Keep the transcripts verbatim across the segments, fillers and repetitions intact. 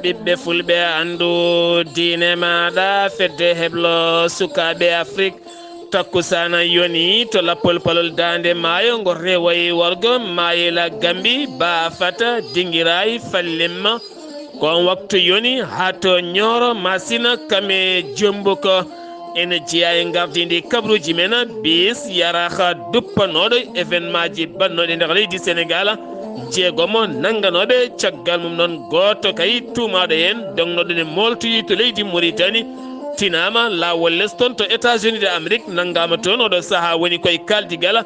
Ɓiɓɓe fulɓe, anndu diine maaɗa, fedde heblo sukaaɓe Afrik. Takkusaana yoni to lappol palol daande maayo ngo rewoyi worgo, Maayela Gambi, Baafata, Dingiraay, Fallimma. Ko on waktu yoni haa to Ñooro Masina, Kame Jombuko. Ene jeyaa e ngardiindi kabaruuji men, bis yaraha duppanooɗo événement ji baɗnooɗi nder leydi Senegal. Jeegomo nannganooɓe, caggal mum noon gooto kay tuumaaɗo heen, dognooɗo ne mooltoyi to leydi Mauritanie, tinaama laawol les toon to États-Unis de Amérique, nanngaama toon. Oɗo sahaa woni koye kaaldigal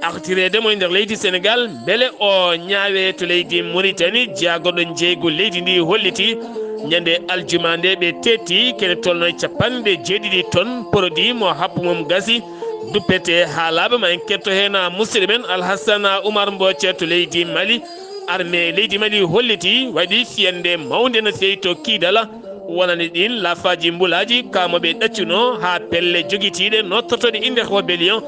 artireede mo e nder leydi Senegal, mbele o ñaawe to leydi Mauritanie. Jaagoɗo njeeygu leydi ndi holliti ñande aljuma nde ɓe teetti kene tolno e capanɗe jeeɗiɗi tonnes produit mo happu mum gasi, duppete haa laaɓa. Ma en ketto heen musidɗo men Alhassana Oumar Mbodj to leydi Mali. Armée leydi Mali holliti waɗi fiyande mawnde no feewi to Kidala, wonande ɗin lafaaji mbulaaji, kaamoɓe ɗaccuno haa pelle jogitiiɗe nottortooɗe innde rébellion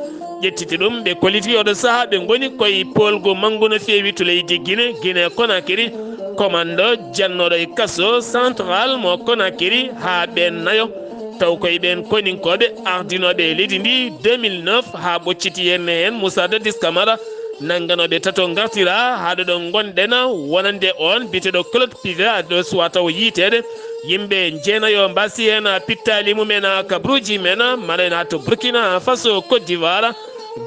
ƴettiti ɗum. Ɓe kolliti oɗo sahaa ɓe ngoni koye poolgu manngu no feewi to leydi Guinée, Guinée Conakry. Commando jannooɗo e kaso central mo Conakry haa ɓeen nayo, taw koye ɓeen koninkooɓe ardinooɓe leydi ndi deux mille neuf haa ɓocciti heen, heen Moussa Dadis Camara. Nannganooɓe tato ngartira haa ɗo ɗo ngonɗen, wonande on biyeteeɗo Claude Pivet, ɗo suwa taw yiiteede. Yimɓe jeenayo mbasi heen pittaali mumen, kabaruuji men, mbaɗen haa to Burkina Faso, Côte d'Ivoire,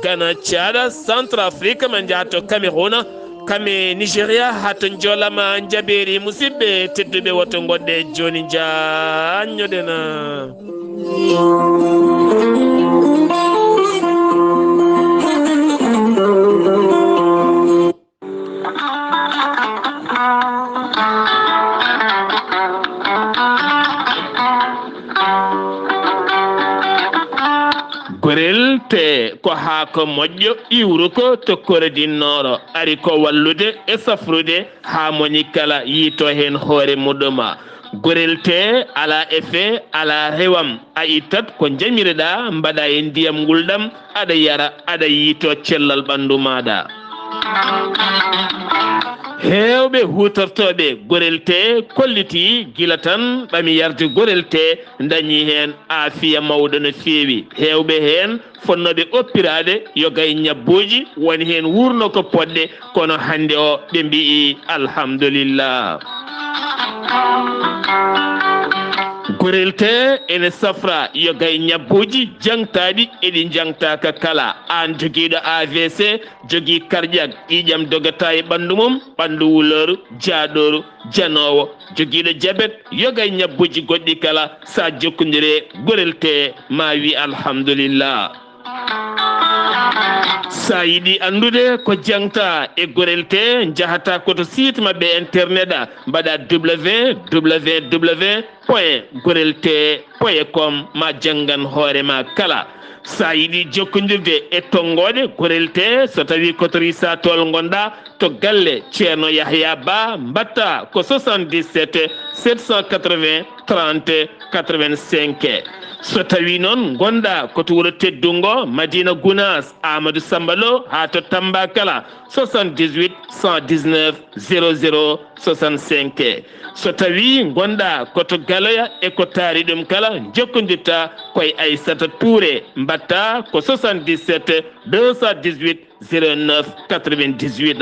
Ghana, Tchad, Centrafrique, ma njaha to Cameroun, Kame Nigeria, haa to Njolama Njabeeri. Musidɓe tedduɓe, woto ngonɗe jooni, njaanñoɗen. Gorel te ko haako moƴƴo iwruko to Koredin Nooro, ari ko wallude e safrude haa moni kala yiito heen hoore muɗuma. Gorel te alaa effet, alaa rewam, a ittat ko njamireɗaa, mbaɗa e ndiyam ngulɗam, aɗa yara, aɗa yiito cellal ɓanndu maaɗa. Heewɓe huutortooɓe gorel te kolliti gila tan ɓami yarde gorel te, ndañi heen aafiya mawɗo no feewi. Heewɓe heen fonnooɓe oppiraade yoga e ñabbuuji, woni heen wuurno ko poɗɗe, kono hannde o ɓe mbi'i alhamdulillah. Gorel te ene safra yoga e ñabbuuji jaŋtaaɗi e ɗi jaŋtaaka kala. Aan jogiiɗo A V C, jogii karƴak, ƴiiƴam dogata e ɓanndu mum, ɓanndu wulooru, jaaɗooru, janoowo, jogiiɗo jabet, yoga e ñabbuuji goɗɗi kala, sa jokkondire gorel te, ma wi alhamdulillah. Sa yiɗi anndude ko jaŋta e gorel te, njahata ko to site maɓɓe internet, mbaɗa W W W point gorel te point com, ma janngan hoore ma kala. Sa yiɗi jokkondirde e tonngooɗe gorel te, so tawi ko to Risa Tool ngonɗa, to galle Ceerno Yahya Ba, mbatta ko soixante-dix-sept sept cent quatre-vingts trente quatre-vingt-cinq. So tawi noon ngonɗa ko to wuro teddungo Madina Gounass, Amadou Samba Lo, haa to Tamba kala, soixante-dix-huit cent dix-neuf zéro zéro soixante-cinq. So tawi ngonɗa ko to Galoya e ko taari ɗum kala, jokkondirta koye Aissata Touré, mbatta ko soixante-dix-sept deux cent dix-huit zéro neuf quatre-vingt-dix-huit.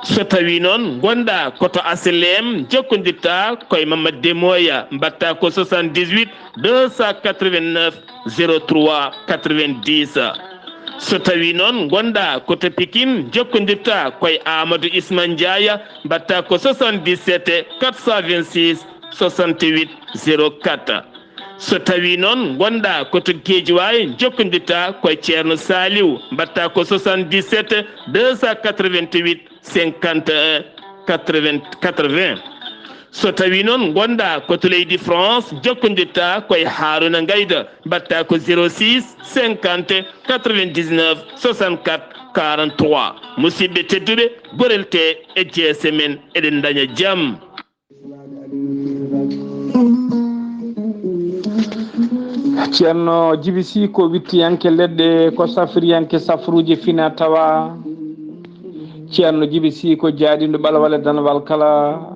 So tawi noon ngonɗa ko to H L M, jokkondirta koye Mamadou Demoya, mbatta ko soixante-dix-huit deux cent quatre-vingt-neuf zéro trois quatre-vingt-dix. So tawi noon ngonɗa ko to Pikine, jokkondirta koye Amadou Isma Ndiaye, mbatta ko soixante-dix-sept quatre cent vingt-six soixante-huit zéro quatre. So tawi noon ngonɗa ko to Guédiawaye, jokkondirta koye Ceerno Saliou, mbatta ko soixante-dix-sept deux cent quatre-vingt-huit cinquante et un quatre-vingts quatre-vingts. So tawi noon ngonɗa ko to leydi France, jokkondirta koye Haruna Ngayda, mbatta ko zéro six cinquante quatre-vingt-dix-neuf soixante-quatre quarante-trois. Musidɓe tedduɓe, gorel te e jeese men, eɗen ndaña jam. Ceerno Jibi Sy ko wittiyanke leɗɗe, ko safriyanke safruuji fina tawa. Ceerno Jibi Sy ko jaaɗiiɗo ɓalwal e danwal kala.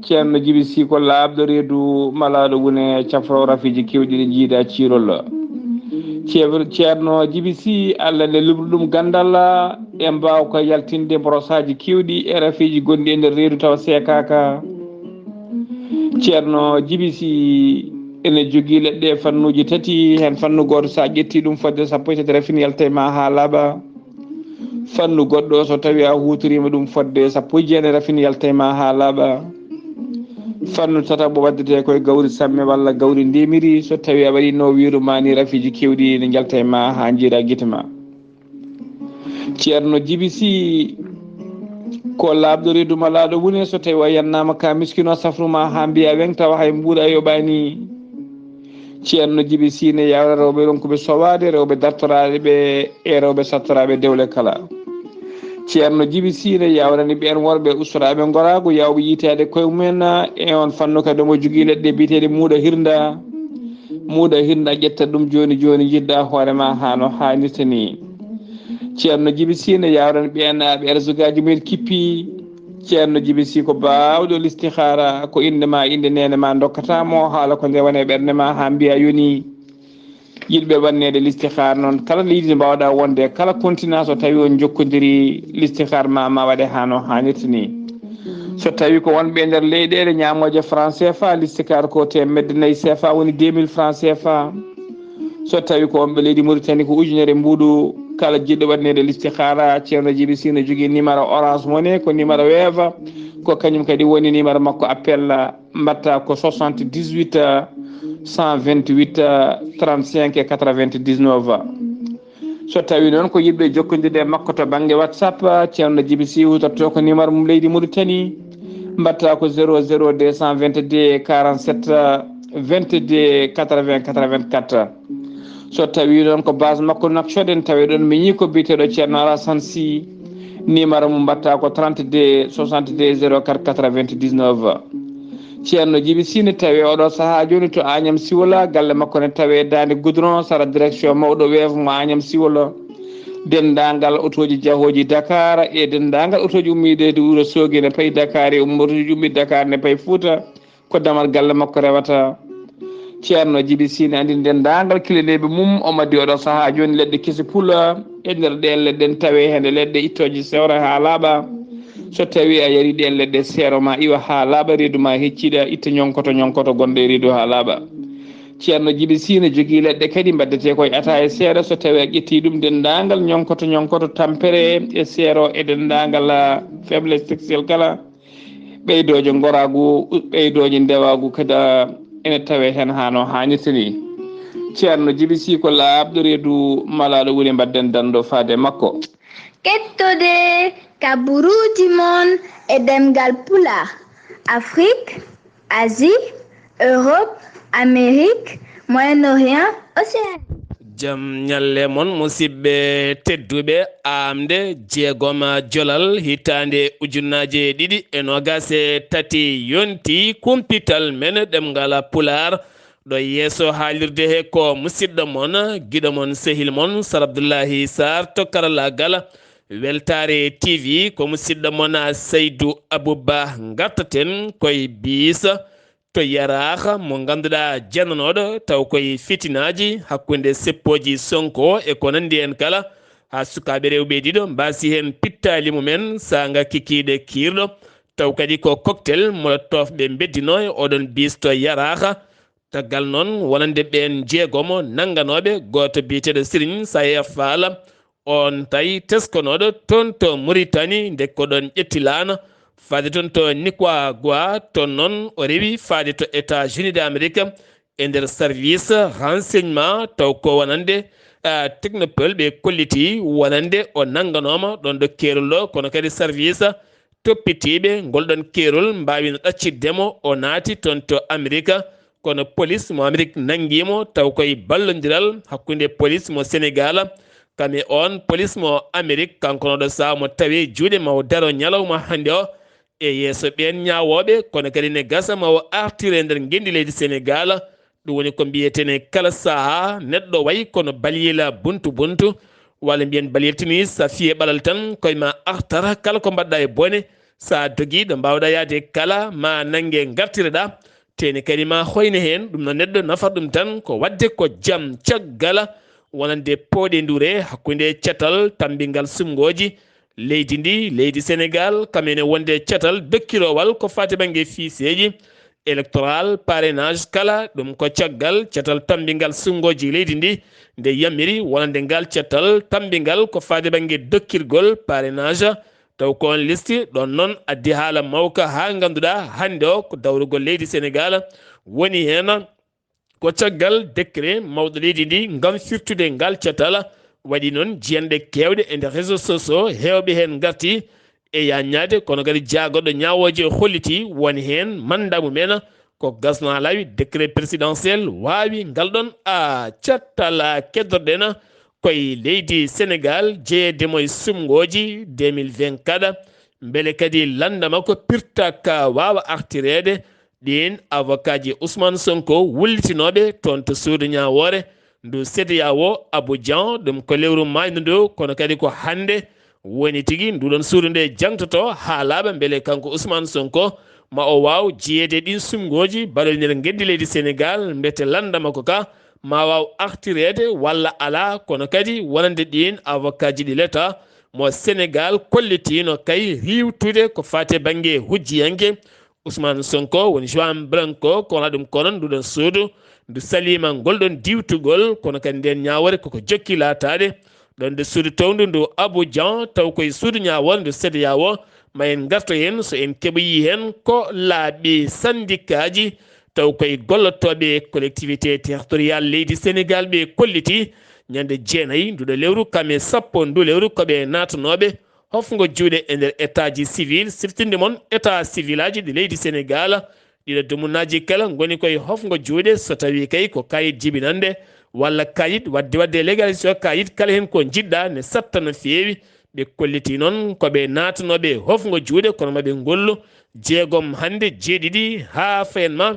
Ceerno Jibi Si ko laaɓɗo reedu malaaɗo wune cafro rafiiji keewɗi ɗi jiida ciirol. Ceer-, Ceerno Jibi Si, Allah nde luɓri ɗum ganndal, e mbaawka yaltinde mborosaaji keewɗi e rafiiji gonɗi e nder reedu tawa seekaaka. Ceerno Jibi Si ene jogii leɗɗe fannuuji tati, heen fannu gooto so a ƴettii ɗum fodde sappo e tati rafin yalta e ma haa laaɓa. Fannu goɗɗo so tawii a huutoriima ɗum fodde sappo e jeenayi rafin yalta e ma haa laaɓa. Fannu tataɓo waddetee koye gawri samme walla gawri ndemiri, so tawii a waɗii no wiiru ma ni rafiiji keewɗi ne njalta e ma haa njiira gite ma. Ceerno Jibi Si ko laaɓɗo reedu malaaɗo wune, so tawii a yannaama ka miskino safru ma haa mbiya weŋ tawa hay mbuuɗa yoɓaani. Ceerno Jibi Si ne yawra rewɓe ronkuɓe sowaade, rewɓe dartoraaɓe ɓe e rewɓe sattoraaɓe dewle kala. Ceerno Jibi Si ne yawrani ɓeen worɓe ustoraaɓe ngoraagu, yawɓe yiytaade koye mumen. E on fannu kadi omo jogii leɗɗe biyeteeɗe muuɗa hirnda. Muuɗa hirnda ƴetta ɗum jooni jooni, njiɗɗa hoore ma haa no haanirta ni. Ceerno Jibi Si ne yawrani ɓeen ɓe arzugaaji mumen kippi. Ceerno Jibi Si ko baawɗo listihaara, ko innde ma, innde neene ma ndokkata mo, haala ko nde woni e ɓernde ma haa mbiya yoni. Yiɗɓe wanneede listihaara noon, kala leydi ndi mbaawɗa wonde, kala continent, so tawi on jokkondiri listihaara ma, ma waɗe haa no haanirta ni. So tawi ko wonɓe e nder leyɗeele ñaamooje franc C F A, listihaara ko teemedde nayi C F A, woni deux mille francs C F A. So tawi ko wonɓe leydi Mauritanie, ko ujunere mbuuɗu. Kala jiɗɗo wanneede listihaara, Ceerno Jibi Si ne jogii numéro Orange Money, ko numéro Wave, ko kañum kadi woni numéro makko appel. Mbatta ko soixante-dix-huit, cent vingt-huit, trente-cinq e quatre-vingt-dix-neuf. So tawi noon ko yiɗɓe jokkondirde e makko to bannge WhatsApp, Ceerno Jibi Si hutorto ko numéro mum leydi Mauritanie. Mbatta ko zéro zéro deux cent vingt-deux quarante-sept vingt-deux quatre-vingts quatre-vingt-quatre. So tawi noon ko base makko Nouakchott, en tawi ɗon miñi ko biyeteeɗo Ceerno Alassane Sy, numéro mum mbatta ko trente-deux soixante-deux zéro quatre quatre-vingt-dix-neuf. Ceerno Jibi Si ne tawi oɗo sahaa jooni to Agnam Siwola, galle makko ne tawi Daande Goudron, sara direction mawɗo Wave mo Agnam Siwola. Denndaangal otooji jahooji Dakar e denndaangal otooji ummiiɗe e Wuro Soogi ne payi Dakar e ummootooji ummiiɗe Dakar ne payi Fuuta. Ko damal galle makko rewata. Ceerno Jibi Si ne anndi denndaangal kilineeɓe mum, omo addi oɗo sahaa jooni leɗɗe kese pula. E nder ɗeen leɗɗe ne tawee heen leɗɗe ittooje sewre haa laaɓa. So tawii a yarii ɗeen leɗɗe, seero ma iwa haa laaɓa, reedu ma hecciɗa, itta ñonkoto ñonkoto gonɗo e reedu haa laaɓa. Ceerno Jibi Si ne jogii leɗɗe kadi mbaɗetee koye ataaya seeɗa. So tawii a ƴettii ɗum, denndaangal ñonkoto ñonkoto, tampere e seero e denndaangal, ah, faiblesse sexuelle kala, ɓeydooje ngoraagu, ɓeydooje ndewaagu kadi ene tawee heen haa no haanirta ni. Ceerno Jibi Si ko laaɓɗo reedu malaaɗo woni mbaɗden danndo faade makko. Kettode kaburuuji mon e ɗemngal Pulaar, Afrik, Asie, Europe, Amérique, Moyen-Orient, Océanie. Jam ñalle mon, musidɓe tedduɓe. Aamde jeegom jolal hitaande ujunnaaje ɗiɗi e noogaas e tati yonti kumpital men ɗemngal Pulaar. Ɗo yeeso haalirde he ko musidɗo mon, giɗo mon, sehil mon, Sar Abdullahi Sarr to karallaagal. Weltaare T V ko musidɗo mon Saydu Abuba. Ngartaten koye biis to Yaraaha mo ngannduɗaa jennanooɗo taw koye fitinaaji hakkunde seppooji Sonko e ko nanndi heen kala, haa sukaaɓe rewɓe ɗiɗo mbaasi heen pittaali mumen saanga kikiiɗe kiirɗo, taw kadi ko cocktail molotov ɓe mbeddinoo e oɗon biis to Yaraaha. Caggal noon, wonande ɓeen jeegomo nannganooɓe, gooto biyeteeɗo Serigne Sayer Fall, oon tawi teskonooɗo toon to Mauritanie, nde ko ɗoon ƴetti laana, faade toon to Nicaragua, toon noon o rewi faade to États-Unis d'Amérique, e nder service renseignement, taw ko wonande, ah, Technopol, ɓe kolliti wonande o nannganooma ɗoon ɗo keerol ɗo, kono kadi service toppitiiɓe ngol ɗoon keerol mbaawino ɗaccitde mo, o naati toon to Amerika, kono polis mo Amerik nanngii mo, taw koye ballondiral hakkunde polis mo Senegaal, kam e oon polis mo Amerik, kanko noon ɗo sahaa mo tawi juuɗe ma o daro ñalawma hannde o e yeeso ɓeen ñaawooɓe, kono kadi ne gasa ma o artire nder ngenndi leydi Senegaal. Ɗum woni ko mbiyetee ne kala sahaa neɗɗo wayi kono baliyila buntu buntu, walla mbiyen baliyel tini sa fiye ɓalal tan koye ma artara kala ko mbaɗɗa e bone, So a dogii ɗo mbaawɗa yahde kala, ma nannge ngartireɗaa, teeni kadi ma hoyne heen. Ɗum no neɗɗo nafata ɗum tan ko waɗde ko jam caggal wonande pooɗe ndure hakkunde catal tammbingal sumngooji leydi ndi, leydi Senegaal, kam ene wonde catal dokkiroowal ko faati bannge fiiseeji électoral, parrainage kala. Ɗum ko caggal catal tammbingal sumngooji leydi ndi nde yamiri wonande ngal catal tammbingal ko faati bannge dokkirgol parrainage. Taw ko on liste ɗon noon addi haala mawka haa ngannduɗaa hannde o ko dawrugol leydi Senegaal woni heen. Ko caggal décret mawɗo leydi ndi ngam firtude ngal catal waɗi noon jiyanɗe keewɗe e nder réseaux sociaux, heewɓe heen ngarti e yaññaade, kono kadi jaagoɗo ñaawooje holliti woni heen mannda mumen ko gasno haa laawi. Décret présidentiel waawi ngal ɗon a catal keddorɗen koye leydi Senegaal, jeyeede mo e sumngooji deux mille vingt-quatre. Mbele kadi lannda makko pirtaka waawa artireede ɗiin avocatji Ousmane Sonko wullitinooɓe toon to suudu ñaawoore ndu C E D E A O Abidjan. Ɗum ko lewru maayndu ndu, kono kadi ko hannde woni tigi nduɗon suudu nde jangtoto haa laaɓa mbele kanko Ousmane Sonko ma o waaw jeyeede ɗiin sumngooji baɗoy nder ngenndi leydi Senegaal, mbete lannda makko ka ma waaw artireede walla alaa. Kono kadi wonande ɗiin avocatji ɗi l'État mo Senegaal kollitiino kay riiwtude ko faati e bannge hujjiyanke Ousmane Sonko woni Juan Branco, ko wona ɗum ko noon nduɗon suudu ndu saliima ngol ɗon diwtugol, kono kadi ndeen ñaawoore koko jokki laataade ɗon nde suudu towndu ndu Abidjan, taw koye suudu ñaawoore ndu C E D E A O. Ma en ngarto heen so en keɓoyi heen ko laaɓi sandikaaji, taw koye gollotooɓe collectivité territorial leydi Senegaal ɓe kolliti ñande jeenayi nduɗo lewru kam e sappo ndu lewru ko ɓe naatanooɓe hofngo juuɗe e nder état ji civil, siftinde mon état civil aji ɗi leydi Senegaal. Ɗiɗo dumunaaji kala ngoni koye hofngo juuɗe so tawii kay ko kayit jibinannde walla kayit waɗde waɗde légalisation kayit kala heen ko njiɗɗa ne satta no feewi. Ɓe kolliti noon ko ɓe naatanooɓe hofngo juuɗe kono ma ɓe ngollu jeegom hannde jeeɗiɗi haa fayen ma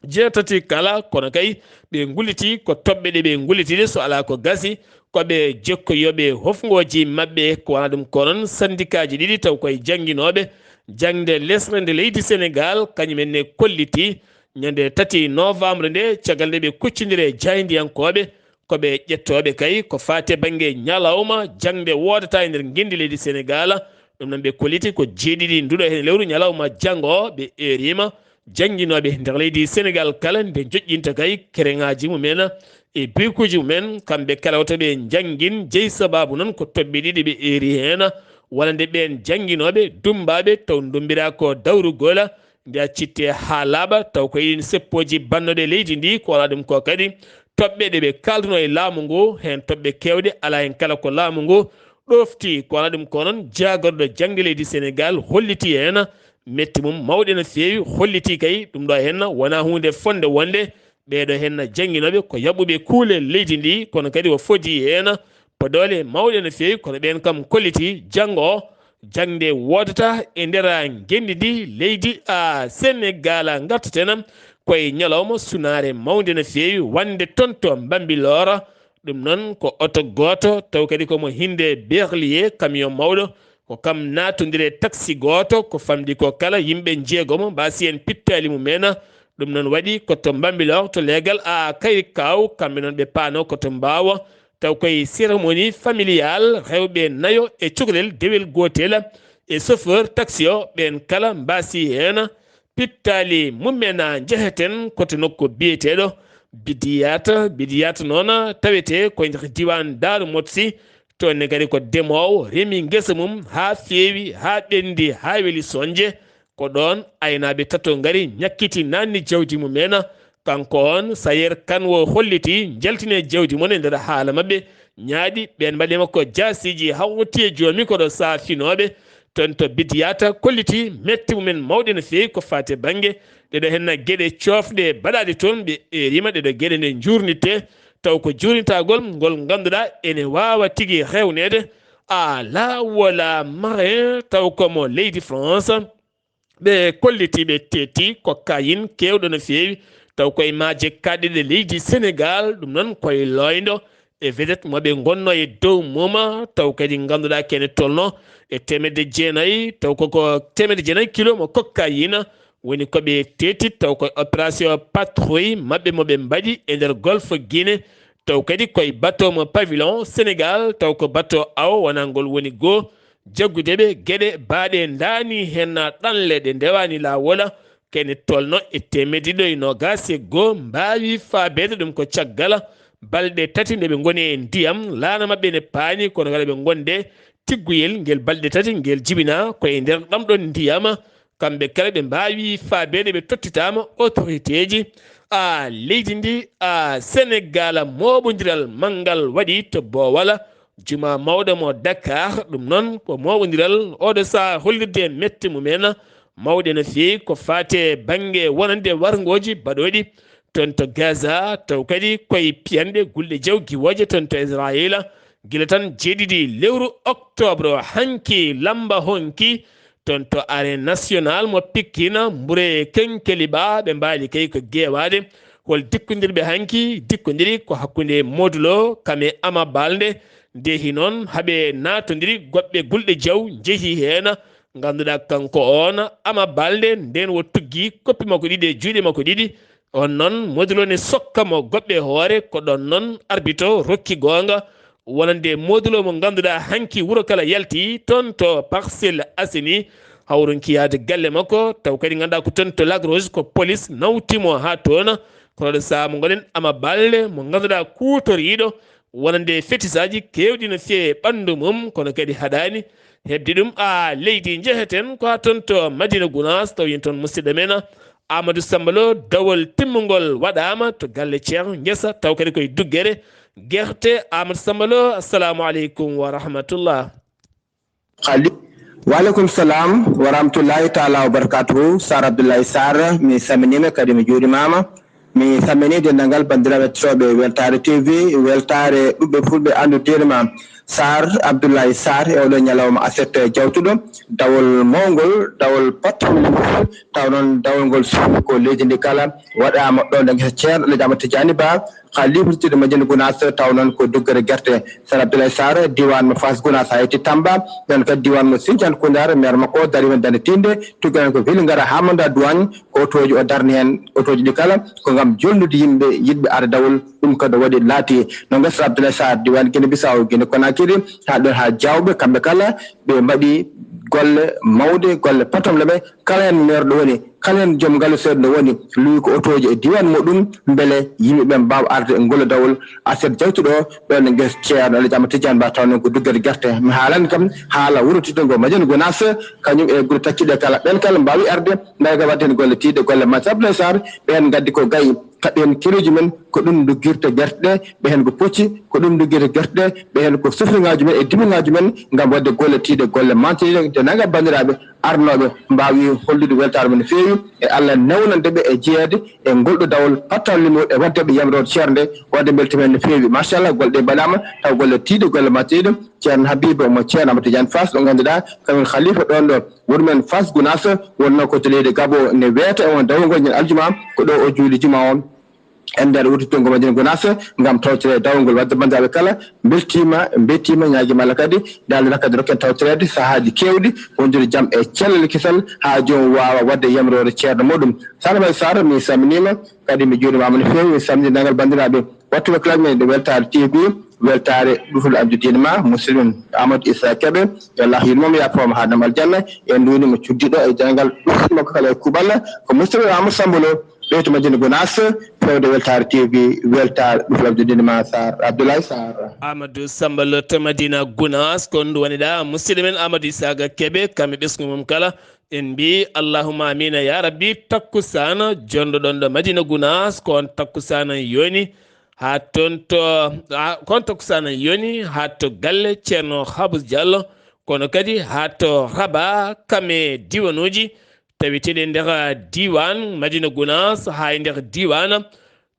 jeetati kala, kono kay ɓe ngulliti ko toɓɓe ɗe ɓe ngulliti ɗe, so alaa ko gasi ko ɓe jokkoyooɓe hofngooji maɓɓe, ko wona ɗum ko noon sandikaaji ɗiɗi taw koye jannginooɓe jaŋde lesre nde leydi Senegaal, kañum en ne kolliti ñande tati novembre nde, caggal nde ɓe kuccondiri e jaayndiyankooɓe, ko ɓe ƴettooɓe kay ko faati e bannge ñalawma jaŋde woodata e nder ngenndi leydi Senegaal. Ɗum noon ɓe kolliti ko jeeɗiɗi nduɗo heen lewru ñalawma janngo o, ɓe eeriima jannginooɓe nder leydi Senegaal kala nde joƴƴinta kay kereŋaaji mumen e bikuuji mumen, kamɓe kala wota ɓe njanngin. Jeyi sabaabu noon ko toɓɓe ɗiɗi ɓe eeri heen, wonande ɓeen jannginooɓe dummbaaɓe taw ndummbiraa ko dawrugol, mbiya citte haa laaɓa, taw ko e ɗiin seppooji bannooɗe leydi ndi, ko wona ɗum ko kadi toɓɓe ɗe ɓe kaalduno e laamu ngu, heen toɓɓe keewɗe alaa heen kala ko laamu ngu ɗofti. Ko wona ɗum ko noon jaagorɗo jaŋde leydi Senegaal holliti heen metti mum mawɗe no feewi, holliti kay ɗum ɗo heen wonaa huunde fotnde wonde ɓeeɗo heen jannginooɓe ko yaɓɓuɓe kuule leydi ndi, kono kadi o fodi heen podoole mawɗe no feewi, kono ɓeen kam kolliti janngo o jaŋde woodata e nder ngenndi ndi leydi a Senegaal. Ngartaten koye ñalawma sunaare mawnde no feewi wonde toon to Mbambilor. Ɗum noon ko oto gooto taw kadi ko mo hinnde Berlier, camion mawɗo, ko kam naatondiri e taxi gooto, ko famɗi ko kala yimɓe njeegomo mbaasi heen pittaali mumen. Ɗum noon waɗi ko to Mbambilor to leegal a Kayri Kaaw, kamɓe noon ɓe paano ko to Mbaawo, taw koye cérémonie familiale rewɓe nayo e cukalel dewel gootel e chauffeur taxi o, ɓeen kala mbaasi heen pittaali mumen. Njeheten ko to nokku biyeteeɗo Bidiyat. Bidiyat noon tawetee ko e nder diiwaan Daaru Motsi. Toon ne kadi ko demoowo, remi ngesa mum haa feewi, haa ɓenndi, haa weli sonje. Ko ɗoon aynaaɓe tato ngari, ñakkiti, naatni jawdi mumen. Kanko oon, Sayer Kan, o holliti njaltine jawdi mum e nder haala maɓɓe, ñaaɗi ɓeen mbaɗe makko jaasiiji, hawti e jooni ko ɗo saafinooɓe. Toon to Bidiyata kolliti metti mumen mawɗe no feewi ko faati e bannge ɗeɗo heen geɗe coofɗe baɗaaɗe toon, ɓe eeriima ɗeɗo geɗe nde njuurnitee, taw ko juurnitagol ngol ngannduɗaa ene waawa tigi rewneede. A laawola marin taw ko mo leydi France. Ɓe kolliti, ɓe teeti ko kayin keewɗo no feewi, taw koye maaje kaaɗɗe leydi Senegaal, ɗum noon koye looyndo e vedette mo ɓe ngonno e dow mum, taw kadi ngannduɗaa kene tolno e teemedde jeenayi, taw koko teemedde jeenayi kilo mo cocaïne woni ko ɓe teetit, taw ko opération patrouille maɓɓe mo ɓe mbaɗi e nder golfe Guinée, taw kadi koye bateau mo pavillon Sénégal, taw ko bateau awo wonangol woni goo jaggude ɓe geɗe baaɗe ndaani heen ɗanle ɗe ndewaani laawola, kene tolno e teemedde ɗiɗo e noogaas e goo mbaawi faabeede ɗum ko caggal balɗe tati nde ɓe ngoni e ndiyam, laana maɓɓe ne paani, kono kala ɓe ngonde tigguyel ngel balɗe tati ngel jibina ko e nder ɗam ɗon ndiyam. Kamɓe kala ɓe mbaawi faabeede, ɓe tottitaama autorité ji. A leydi ndi, a Senegal, mooɓondiral manngal waɗi to Boowal, juma mawɗo mo Dakar. Ɗum noon ko mooɓondiral oɗo sahaa hollirde mette mumen mawɗe no feewi ko faate bannge wonande warngooji baɗooɗi toon to Gaza, taw kadi koye piyanɗe gulɗe jaw giwooje toon to Israayiila, gila tan jeeɗiɗi lewru oktoobre, hanki lamba honki toon to Arène Nationale mo Pikine, mbure kenkeli ɓaa ɓe mbaali kay ko geewaade. Hol dikkondirɓe hanki? Dikkondiri ko hakkunde Modou Lo kam e Ama Baldé. Ndehi noon haɓe naatondiri goɗɓe gulɗe jaw njehi heen. Ngannduɗaa kanko oon Ama Baldé, ndeen wo tuggi koppi makko ɗiɗi e juuɗe makko ɗiɗi. On noon, Modou Lo ne sokka mo goɓɓe hoore, ko ɗon noon arbitre rokki goonga wonande Modou Lo mo ngannduɗaa hanki wuro kala yalti toon to Parcelles Assainies, hawronki yaade galle makko, taw kadi ngannduɗaa ko toon to Lac Rose ko police nawti mo haa toon. Kono ɗo sahaa mo ngoɗen Ama Baldé mo ngannduɗaa kuutoriiɗo wonande fetisaaji keewɗi no feewi e ɓanndu mum, kono kadi haɗaani heɓde ɗum. A leydi njeheten ko haa toon to Madina Gunaas, taw yen toon musidɗo men Amadou Samba Lo, dawol timmungol waɗaama to galle Ceerno Ngesa, taw kadi koye duggere gerte. Amadou Samba Lo, assalamu aleykum wa rahmatullah. Khalil. Wa aleykum salam wa rahmatullahi taala wa barakatuhu. Sar Abdoulaye Sarr, mi salminiima kadi mi juurimaama. Mi salminii denndaangal banndiraaɓe heɗotooɓe Weltaare T V, Weltaare ɓiɓɓe fulɓe anndude ma. Sarr Abdoulaye Sarr e oɗo ñalawma aset jawtuɗo, dawol mawngol, dawol pattuɗo, taw noon dawol ngol suufi ko leydi ndi kala, waɗaama ɗo nder ngesa Ceerno Alhaji Amadou Tidiani Ba, ka liifotitde Madina Gunaas, taw noon ko duggere gerte. Sar Abdoulaye Sarr, diiwaan mo Fass Gunaas, haa yetti Tamba, ɗon kadi diiwaan mo Sinthiane Koundar, maire makko dariima darnde tiiɗnde, tuggaani ko Vélingara haa Manda Douane, ko otooji o darni heen, otooji ɗi kala ko ngam jolnude yimɓe yiɗɓe arde dawol, ɗum kadi o waɗi laati. No ngeso Abdoulaye Sarr, diiwaan Guinée Bissau, Guinée Conakry, haa ɗo haa Diaoubé, kamɓe kala ɓe mbaɗi golle mawɗe, golle patomleɓe, kala heen maire ɗo woni, kala heen joom ngalu seeɗa ɗo woni, luwi ko otooji e diiwaan muɗum, mbele yimɓe ɓe mbaawa arde e ngol dawol. Aset jawtuɗo ɗo ne ngeso Ceerno Alhaji Amadou Tidiani Ba, taw noon ko duggere gerte. Mi haalani kam haala wuro teddugo Madina Gunaas, kañum e gure taccuɗe kala, ɓeen kala mbaawi arde, mbaawi kadi waɗde heen golle tiiɗɗe, golle majje. Abdoulaye Sarr, ɓeen ngaddi ko gayi, kaɓɓi heen kereeji men, ko ɗum nduggirta gerte ɗe, ɓe heen ko pocci, ko ɗum nduggirta gerte ɗe, ɓe heen ko sofirŋaaji men e dibiŋaaji men, ngam waɗde golle tiiɗɗe, golle mantiiɗe, nde nannga banndiraaɓe arnooɓe mbaawi hollude weltaare mum no feewi, e Allah newnande ɓe e jeyeede e ngol ɗo dawol pattal limol e waɗde ɓe yamroode ceernde, waɗde mbeltaniima en no feewi. Machallah, golle ɗe mbaɗaama, taw golle tiiɗɗe, golle mantiiɗe. Ceerno Habiba mo Ceerno Amadou Tidiane Fass, ɗo ngannduɗaa kañum khalifa ɗoon ɗo wuro men Fass Gunaas, wonnoo ko to leydi Gabo, ne weeta e on dawol ngol ñande aljuma, ko ɗo o juuli juma on e nder wuro teddugo Madina Gunaas, ngam tawtoreede dawol ngol. Waɗde banndiraaɓe kala mbeltiima, mbeltiima, ñaagiima Allah kadi, nde Allah kadi rokki en tawtoreede sahaaji keewɗi, wondude jam e cellal kisal, haa joomum waawa waɗde yamroore ceerno muɗum. Sar Abdoulaye Sarr, mi salminiima, kadi mi juurimaama no feewi, mi salmini denndaangal banndiraaɓe waɗtuɓe kala men e Weltaare T V, Weltaare ɗuufal Abdou Diine ma, musidɗo men Amadou Issa Kébé, yo Allah yurmo mo, yaafo mo, haadna mo aljanna. En nduwanii mo cuddiiɗo e denndaangal ɗuufal makko kala e kuuɓal, ko musidɗo Amadou Samba Lo, ɓeyto Madina Gunaas, fewde Weltaare T V, Weltaare ɗuufal Abdou Diine ma, Sarr Abdoulaye Sarr. Amadou Samba Lo to Madina Gunaas, ko ɗum woni ɗa, musidɗo men Amadou Issa Kébé, kam e ɓesngu mum kala. En mbi allahumma amina ya rabbi. Takkusana jonɗo ɗon ɗo Madina Gunaas, ko on takkusana yoni haa toon to, haa, ko on takkusana yoni haa to galle Ceerno Habus Diallo, kono kadi haa to Raba, kam e diiwanuuji taweteeɗi e nder diiwaan Madina Gunaas, haa e nder diiwaan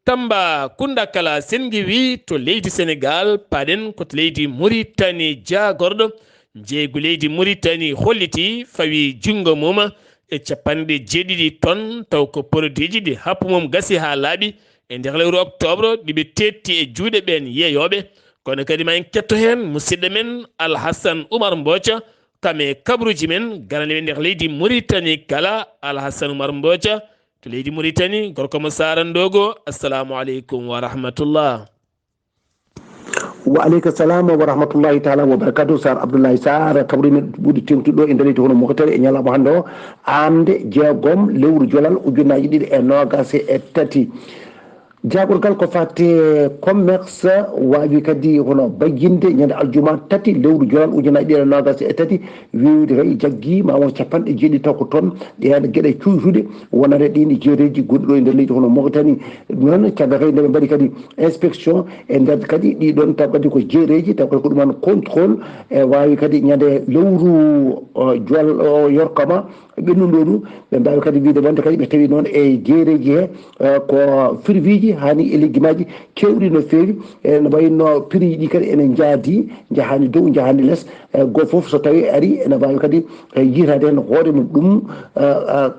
Tamba Kunda kala. Sen ngiwi to leydi Senegal, paɗen ko to leydi Muritani, jaagorɗo njeeygu leydi Muritani holliti fawi junngo mum e capanɗe jeeɗiɗi ton, taw ko produitji ɗi happu mum gasi haa laaɓi e nder lewru oktoobre, ɗi ɓe teetti e juuɗe ɓeen yeeyooɓe. Kono kadi ma en ketto heen musidɗo men Alhassan Oumar Mboca, kam e kabruuji men, garani men nder leydi Mauritanie kala. Alhassan Oumar Mboca to leydi Mauritanie, gorko mo Saara Ndogo. Assalamu aleykum wa rahmatullah. Wa aleyka salam wa rahmatullahi taala wa barakatuh. Sar Abdoulaye Sar, kabri men ɓuuri teŋtuɗo e nder leydi hono Mauritanie e ñalawma hannde o, aamde jeegom lewru jolal ujunnaji ɗiɗi e noogas e tati. Jaagorgal ko fate commerce waawi kadi hono bayyinde ñande aljuma tati lewru jolal ujunnaji ɗiɗi e noogas e tati, wiwde kadi jaggi ma won capanɗe jeeɗiɗi taw ko toon ɗeen geɗe cuytuɗe wonande ɗiin jeereji gonɗi ɗo e nder leydi hono Mauritanie. Noon caggal kadi nde ɓe mbaɗi kadi inspection e nder kadi ɗiɗon taw kadi ko jeereji taw kadi ko ɗuman contrôle e waawi kadi ñande lewru jol o yorkama ɓennuɗo ɗum. Ɓe mbaawi kadi wiide wonde kadi ɓe tawi noon e jeereji he ko firviiji hani e leggimaji kewɗi no feewi, ene wayno prix ji ɗi kadi ene njaadi, njahani dow njahani les. Goo fof so tawi ari ene mbaawi kadi yiytaade heen hoore mum ɗum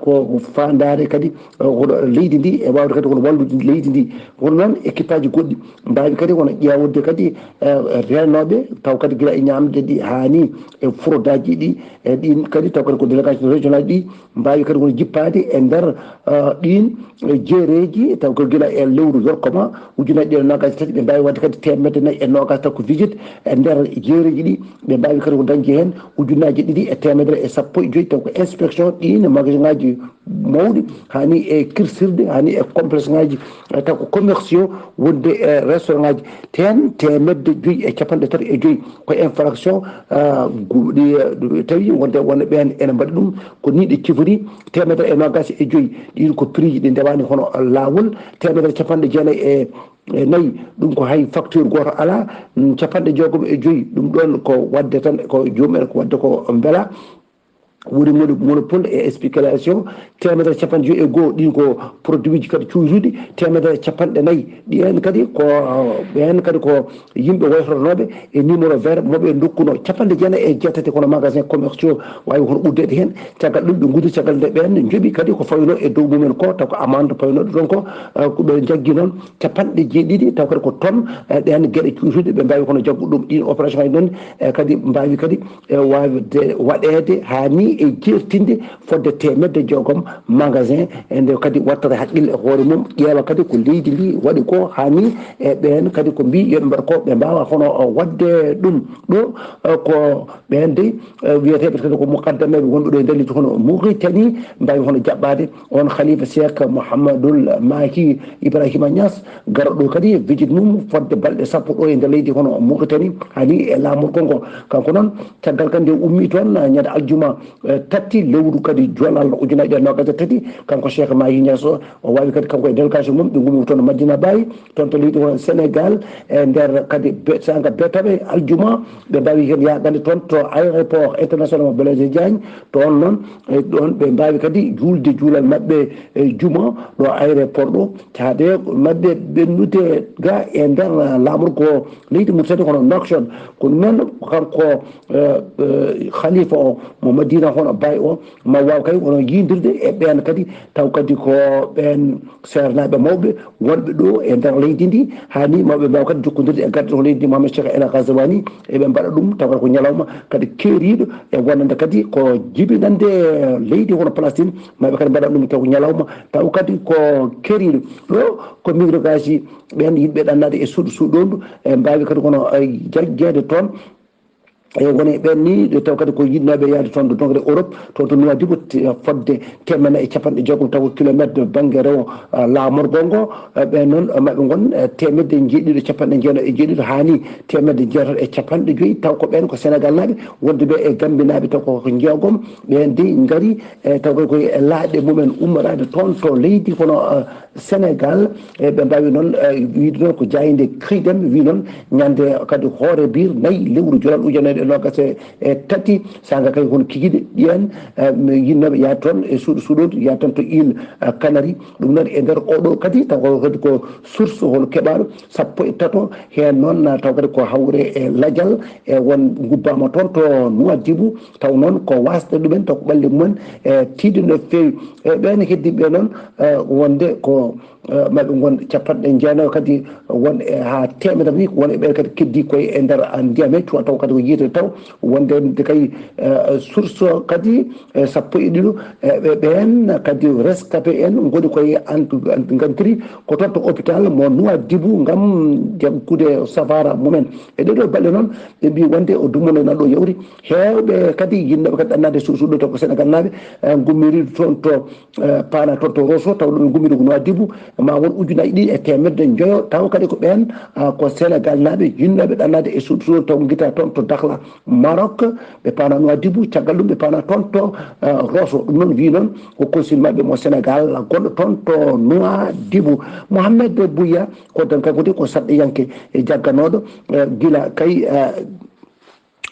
ko faandaare kadi hono leydi ndi e waawde kadi hono wallude leydi ndi. Kono noon équipe aji goɗɗi mbaawi kadi hono ƴeewde kadi reenooɓe taw kadi gila e ñaamde ɗi hani e frodaji ɗi e ɗin kadi taw kadi ko délégation régional ɗi mbaawi kadi hono jippaade e nder ɗin jeereji taw ko gila e lewru yorkoma ujunnaji ɗiɗi e noogas e tati ɓe mbaawi waɗde kadi teemedde nayi e noogas taw ko visite e nder jeereji ɗi ɓe mbaawi kadi ko dañde heen ujunnaji ɗiɗi e teemedere e sappo e joyi taw ko inspection ɗin magasin ngaji mawɗi hani e kirsirde hani e complexe ngaji taw ko commerciaux wonde e restaurant ngaji teen teemedde joyi e capanɗe tati e joyi ko infraction ɗi tawi wonde wonde ɓeen ene mbaɗi ɗum ko ni ɗe cifori teemedere e noogas e joyi ɗin ko prix ji ɗi ndewani hono laawol teemedere capanɗe jeenayi e e nayi ɗum ko hay facture gooto alaa. Capanɗe jeegom e joyi ɗum ɗoon ko waɗde tan ko joomum en ko waɗde ko mbela woni moni monopole e spéculation. Teemedere capanɗe joyi e goo ɗin ko produit ji kadi cuusuɗi teemedere capanɗe nayi ɗi en kadi ko ɓeen kadi ko yimɓe waytornooɓe e numéro vert moɓe ndokkuno capanɗe jeenayi e jeetati kono magasin commerciaux waawi hono uddeede heen. Caggal ɗum ɓe nguddii caggal nde ɓeen njoɓi kadi ko fawino e dow mumen ko taw ko amande paynooɗo ɗon ko ɓe jaggi noon capanɗe jeeɗiɗi taw kadi ko toon ɗeen geɗe cuusuɗe ɓe mbaawi kono jaggu ɗum ɗin opération aji noon e kadi mbaawi kadi e waawde waɗeede haa ni e jeertinde fodde teemedde jeegom magasin e nde kadi wattata haqqille e hoore mum ƴeewa kadi ko leydi ndi waɗi ko haa ni e ɓeen kadi ko mbi yoɓe mbaɗa ko ɓe mbaawa hono waɗde ɗum ɗo ko ɓeen dey wiyeteeɓe kadi ko muqaddameeɓe wonɓe ɗo e nder leydi hono Mauritanie mbaawi hono jaɓɓaade on khalifa cheikh Mouhamadoul Mahi Ibrahima Niass garɗo kadi visite mum fodde balɗe sappo ɗo e nder leydi hono Mauritanie hani e laamorgol ngo. Kanko noon caggal kadi nde ummi toon ñande aljuma tati lewru kadi jolal ujunnaji ɗiɗi e noogas e tati kanko cheikh Mahi Niass o waawi kadi kanko e délégation mum ɓe ngummi toon Madina Baye toon to leydi hono Sénégal e nder kadi sanga betaɓe aljuma ɓe mbaawi heen yaagande toon to aéroport international mo Blaise Diagne. Toon noon e ɗoon ɓe mbaawi kadi juulde juulal maɓɓe e juma ɗo aéroport ɗo caade maɓɓe ɓennude ga e nder laamorgo leydi Mauritanie hono Nouakchott. Kono noon kanko khalifa o mo Madina hono Baye o ma waaw kay wono yindirde e ɓeen kadi taw kadi ko ɓeen seernaaɓe mawɓe wonɓe ɗo e nder leydi ndi hani mawɓe mbaawa kadi jokkondirde e gardiɗo leydi ndi Mohamed Cheikh El Ghazouani eɓe mbaɗa ɗum tawa ko ñalawma kadi keeriiɗo e wonande kadi ko jibinande leydi hono Palestine maɓe kadi mbaɗa ɗum taw ñalawma taw kadi ko keeriiɗo ɗo ko migrogaaji ɓeen yimɓe ɗannaade e suuɗu suuɗondu e mbaawi kadi kono jaggeede toon e woni ɓen ni ɗe taw kadi ko yiɗnooɓe yaade toon to dongre Europe toon to Nouadhibou fodde teemedde e capanɗe jeegom taw kilométre bannge rewo laamorgol ngo ɓen noon maɓe ngon teemedde jeeɗiɗo capanɗe jeenayi e jeeɗiɗo haa ni teemedde jeetato e capanɗe joyi taw ko ɓen ko Sénégal naaɓe wonduɓe e Gambie naaɓe taw koko jeegom ɓen de ngari e taw kadi koye laaɗe mumen ummoraade toon to leydi kono Sénégal e ɓe mbaawi noon wiide noon ko jaaynde Cridem wi noon ñande kadi hoore biir nayi lewru jolal ujunere Nogas e tati, saanga kay hono kikiɗe ɗiyan, eh, yinnooɓe yaha toon e suuɗo suuɗodu, yaha toon to Île, eh, Canari. Ɗum noon e nder oɗo kadi, taw ko kadi ko source hono keɓaaɗo, sappo e tato, heen noon, eh, taw kadi ko hawre e lajal, e won ngubbaama toon to Nouadhibou, taw noon ko waasde ɗumen, taw ko ɓalli mumen, eh, tiiɗi no feewi. E ɓeen heddii ɓe noon, eh, wonde ko eh, maɓe ngon capanɗe jeenayo kadi won e haa teemedere ni, won e ɓeen kadi keddi koye e nder, ah, ndiyam he, taw kadi ko yiyete taw wonde nde kay, eh, source kadi, eh, sappo e ɗiɗo, eh, ɓe ɓeen kadi rescapé en ngoni koye ant-, ant-, ngantiri ko toon to hôpital mo Nouadhibou ngam jaggude safaara mumen. E ɗee ɗoo balɗe noon, ɓe mbii wonde o dumunoo nan ɗo yawti. Heewɓe kadi yinnooɓe kadi ɗannaade suusuɗo to ko Senegal naaɓe, eh, ngummiri toon to eh, paana toon to Rosso, taw ɗum gummiri ko Nouadhibou, ma won ujunaaji ɗiɗi e teemedde njoyo, taw kadi ko ɓeen, ah, ko Senegal naaɓe yinnooɓe ɗannaade e suudu suudu, taw ngita toon to Dakhla, Maroc, ɓe paana Nouadhibou, caggal ɗum ɓe paana toon to, eh, Rosso. Ɗum noon wi noon ko consul maɓɓe mo Senegal gonɗo toon to Nouadhibou. Mohamed Bouya, ko tan kanko de ko saɗɗiyanke e jagganooɗo, eh, gila kay, eh,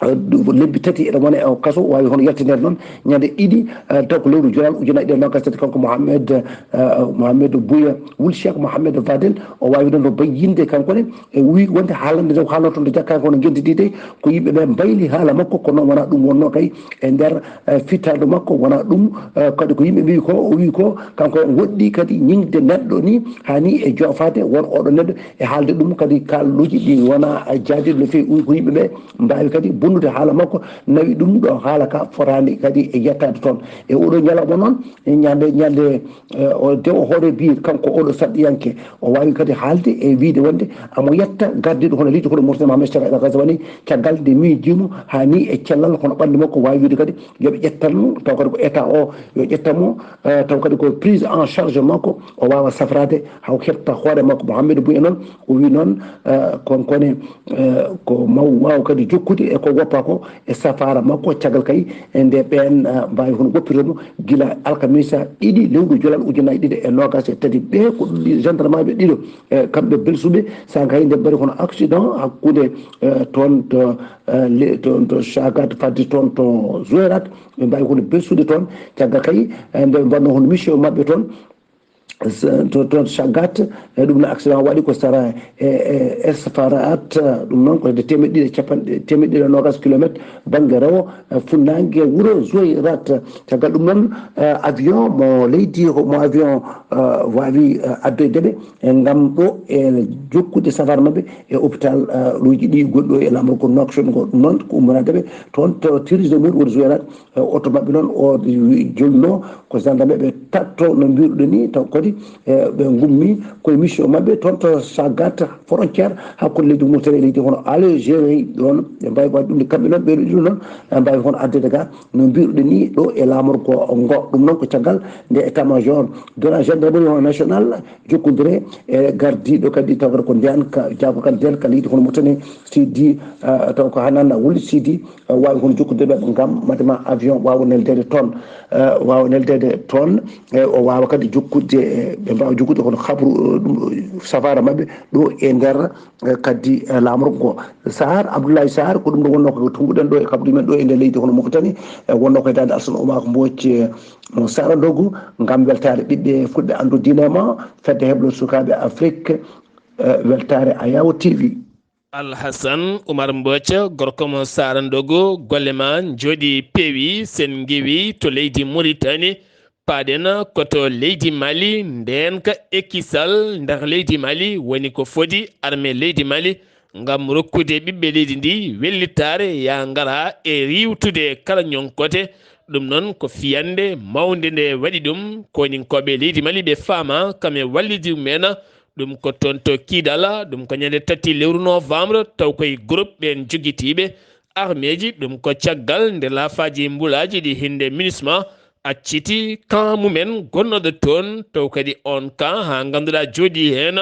eh, lebbi tati eɗen wona e o kaso, waawi hono yaltinede noon ñande ɗiɗi, eh, taw ko lewru jolal ujunnaji ɗiɗi e nogas tati, kanko Mohamed, eh, Mohamed Bouya wul Cheikh Mohamed Fadel, o waawi noon no bayyinde kanko ne, e wi wonde haalande nde o haalno toon to Jakka, kono ngentidi de ko yimɓe ɓe mbayli haala makko, kono noon wona ɗum wonno kay e nder, eh, fittaandu makko, wona ɗum, eh, kadi ko yimɓe mbi ko, o wi ko kanko en woɗɗi kadi ñiŋde neɗɗo ni, hani e joofaade won oɗo neɗɗo e haalde ɗum kadi kaalluuji ɗi wona, eh, jaadiiɗo no feewi, o wi ko yimɓe ɓe mbaawi kadi bonnude haala makko, nawi ɗum ɗo haala ka fotaani kadi e yettaade toon. E oɗo ñalawma noon, e ñande, ñande, eh, o dewo hoore biir, kanko oɗo saɗɗiyanke, o waawi kadi haalde e wiide wonde amo yetta gardiiɗo hono leydi kono Mauritanie, Mohamed Cheikh El Ghazouani, caggal nde miijiimo haa ni e cellal kono ɓanndu makko waawi wiide kadi yo ɓe ƴettan mo, taw kadi ko état o yo ƴettan mo, eh, taw kadi ko prise en charge makko, o waawa safraade haa o heɓta hoore makko. Mohamed Bouya noon, o wi noon, eh, konkone, eh, ko maw waaw kadi jokkude e ko woppa ko e safaara makko, caggal kay e nde ɓeen, eh, mbaawi hono woppirde mo gila alkamisa ɗiɗi lewru jolal ujunnaji ɗiɗi e nogas e tati. Ɓe ko ɗi gendarmeaɓe ɗiɗo, eh, kamɓe belsuɓe, saanga hay nde mbaɗi hono accident hakkunde, eh, toon to, eh, le-, toon to Chagat fadde toon to Zouérate, ɓe mbaawi hono belsude toon, caggal kay, eh, nde ɓe mbaɗno hono mission maɓɓe toon, s-, to, to Chagat, e ɗum no accident waɗi ko sara e, e Esfarat, ɗum noon ko hedde teemeɗɗe ɗiɗi e capanɗe, teemeɗɗe ɗiɗi e nogas kilométre bannge rewo, e funnaange wuro Zouérate. Caggal ɗum noon, eh, avion mo leydi, mo avion, eh, waawi, eh, addoyde ɓe, e ngam ɗo e jokkude safar maɓɓe e hôpital, eh, ɗoji ɗi gonɗo e laamorgo Nouakchott ngo. Ɗum noon ko ummanaade ɓe toon to terrain de mur wuro Zouérate. Eh, oto maɓɓe noon o jolno ko gendarme ɓe tatto no mbiruɗen ni, taw kadi, eh, ɓe ngummi koye mission maɓɓe toon to Sagat frontière hakkunde leydi Mauritanie e leydi hono Algérie ɗoon. Ɓe mbawi waɗde ɗum de kamɓe noon, ɓe ɗo ɗum noon, ɓe mbawi hono addede ga no mbiruɗen ni ɗo e laamorgo ngo. Ɗum noon ko caggal nde état major de la gendarmerie nationale jokkondire e gardiiɗo kadi taw kadi ko ndenka, jaago kadi ndenka leydi hono Mauritanie, Sidi, eh, taw ko Hanan Wul Sidi, eh, waawi hono jokkude ɓe ngam madema avion waawa neldeede toon, eh, waawa neldeede toon, eh, o waawa kadi jokkude, eh, ɓe mbaawa jokkude kono habru, eh, ɗum, eh, safara maɓɓe ɗo e nder, eh, kadi, eh, laamorgo ngo. Sarr, Abdoulaye Sarr, ko ɗum ɗo wonno ko tumbuɗen ɗo e kaɓri men ɗo e nder leydi hono Mauritanie, eh, wonno ko e daande Alsan Oumar Mbodj, eh, mo Sara Ndogu, ngam weltaare ɓiɓɓe fulɓe anndu diine ma, fedde heblo sukaaɓe Afrique, eh, weltaare Ayawo T V. Alhasan Umar Mbooca, gorko mo Sara Ndogo, golle ma njooɗi peewi, sen ngewi to leydi Mauritanie, paaɗen ko to leydi Mali, ndeenka e kisal, ndax leydi Mali woni ko fodi armée leydi Mali ngam rokkude ɓiɓɓe leydi ndi wellitaare yaa ngara e riiwtude kala ñonkote. Ɗum noon ko fiyannde mawnde nde waɗi ɗum, koninkooɓe leydi Mali ɓe faama kam e wallidi mumen. Ɗum ko toon to Kidal, ɗum ko ñande tati lewru novembre, taw koye groupe ɓeen jogitiiɓe armeeji, ɗum ko caggal nde laafaaji mbulaaji ɗi hinde MINUSMA acciti camp mumen gonnooɗo toon, taw kadi oon camp haa ngannduɗaa jooɗii heen